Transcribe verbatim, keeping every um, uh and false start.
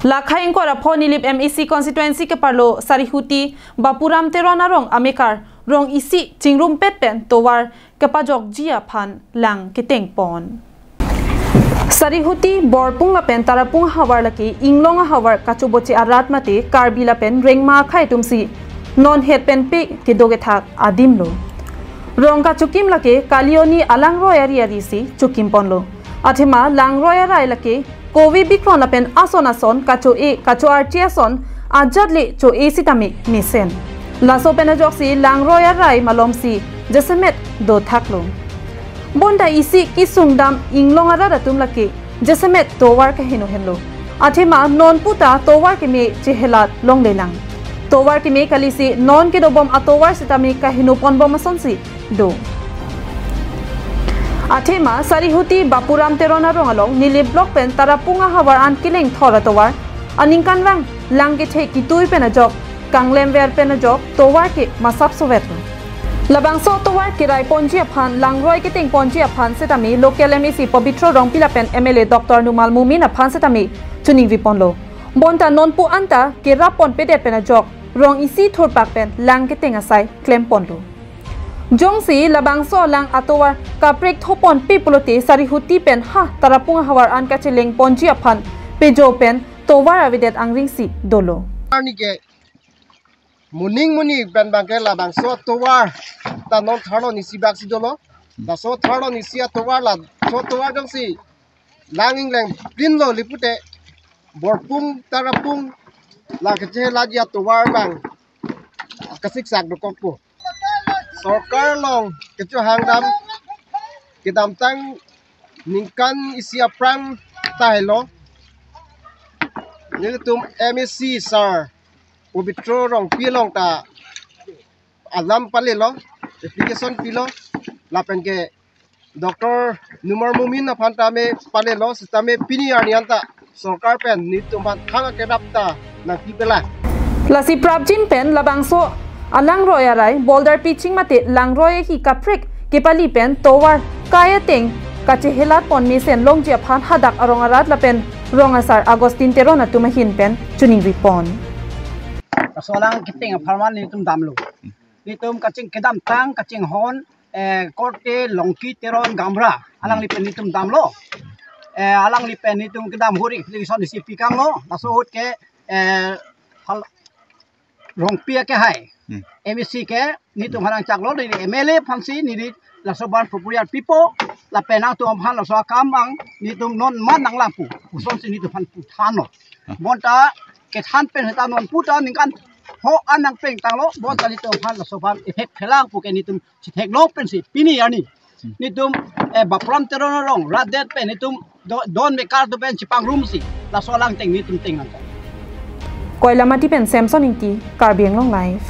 Lakhai ingkoi ra pho Nilip M A C constituency keparlo Sarihuti Bapuram Teron arong amekar rong isi chingrumpet pen tovar kepajokji aphan lang ketengpon. Sarihuti, Borpung lapen Tarapung ahavar lake inglong ahavar kachoboche arat mate Karbi lapen Rengma akhei atumsi non het pen pe kedo kethak adim lo. Rong kachokim lake kalioni alangroi ari ari si chokimponlo. Athema langroi arai lake kove bikron lapen ason ason kacho-e kacho-archi ason ajat le cho-e sitame mesen. Laso pen ajoksi langroi arai malomsi jasemet dothaklo. Bonta isi kesung dam inglong arat atum lake jasemet tovar kaheno henlo. Athema non puta tovar keme chehelat longlelang. Tovar keme kalisi non kedobom atovar sitame kahenoponbom asonsi do. Athema Sarihuti Bapuram Teron arong along Nilip block pen Tarapung ahavar an keleng thor atovar aningkanvang lang kethe ketui pen ajok, kanglemver pen ajok tovar ke masap sovet. Labangso tovar kerai ponji aphan, langroi keteng ponji aphan setame local M A C Pobitro Rongpi lapen M L A Doctor Numal Momin aphan setame choningriponlo. Bonta nonpu anta kerap ponpedet pen ajok rong isi thurpak pen lang keteng asai klemponlo. Jongsi labangso alang atovar kaprek thoponpe pulote Sarihuti pen ha Tarapung ahavar an kacheleng ponji aphan pejo pen tovar avedet angring si dolo. Arni ke moning moning pen bangke labangso tovar ta non tharlo nisi bak si dolo. Laso tharlo nisi atovar, laso tovar jongsi lang ingleng plinlo lipute Borpung Tarapung la kechehelatji atovar bang kasiksak dokokpo. Sorkar along kechohang dam kedamtang ningkan isi aphrang tahelo. Nelitum M A C sir Pobitro Rongpi along ta alam palelo, application pilo, lapen ke Doctor Numal Momin aphan tame palelo, sitame pini arni anta sorkar pen nelitum aphan thang akerap ta nangpipelang. Lasi prapjin pen labangso alangroi arai boulder pitching mate langroi ahi kaprek kepali pen tovar kai ateng kachehelatpon mesen longji aphan hadak arong arat lapen rong asar Augustine Teron atum ahin pen choningripon. Laso alang keteng apharman nelitum damlo. Nelitum kaching kedamtang kachinghon, eh, Korte Longki Teron Gamra alangli pen nelitum damlo. Eh, alangli pen nelitum kedam huri application isi pikanglo. Laso ahut ke, eh, hal Rongpi akehai. Hmm. M A C ke nelitum aphan nangchaklo, neli M L A aphansi neli laso abang proposal pipo, lapen nangtum aphan laso akam abang nelitum non man nanglangpo, kosonsi nelitum aphan pu thanlo. Hmm. Bonta kethan pen seta non puta ningkan ho an nangpeng tanglo, bonta nelitum aphan laso abang effect phelangpo ke nelitum chetheklo pensi pini arni nelitum, eh, Bapuram Teron arong rat det pen nelitum do-, don mekar do pen chepangrumsi laso alang teng nelitum teng nangkok. Koilamati pen Samson Ingti, Karbi Anglong Live.